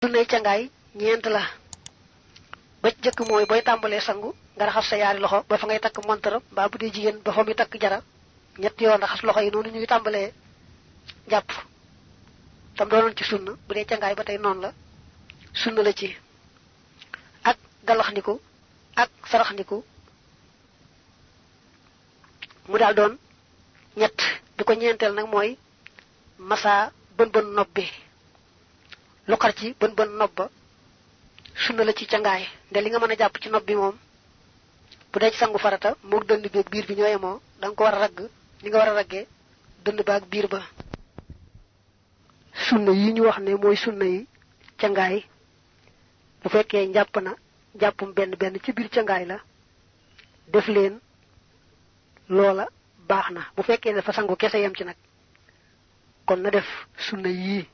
sunnay cangaay ñeent la ba jëkk mooy booy tàmbalee sangu nga raxas sa yaari loxo ba fa ngay takk montaram mbaa bu dee jigéen ba fa muy takk jara ñett yoon raxas loxo yi noonu ñuy tàmbalee jàpp tam doonoon ci sunna bu dee cangaay ba tey noonu la sunna la ci ak galaxndiku ak saraxndiku mu daal doon ñett bi ko ñeenteel nag mooy massa bën bën nopp bi lu xar ci bën bën nopp ba sunna la ci cangaay nde li nga mën a jàpp ci nopp bi moom bu dee ci sangu farata moog dënd bi ak biir bi ñooye moo da nga ko war a ragg ni nga war a raggee dënd ba ak biir ba sunna yi ñu wax ne mooy sunna yi cangaay bu fekkee njàpp na jàppum benn benn ci biir cangaay la def leen loola baax na bu fekkee ne dafa sangu kese yem ci nag kon na def sunna yii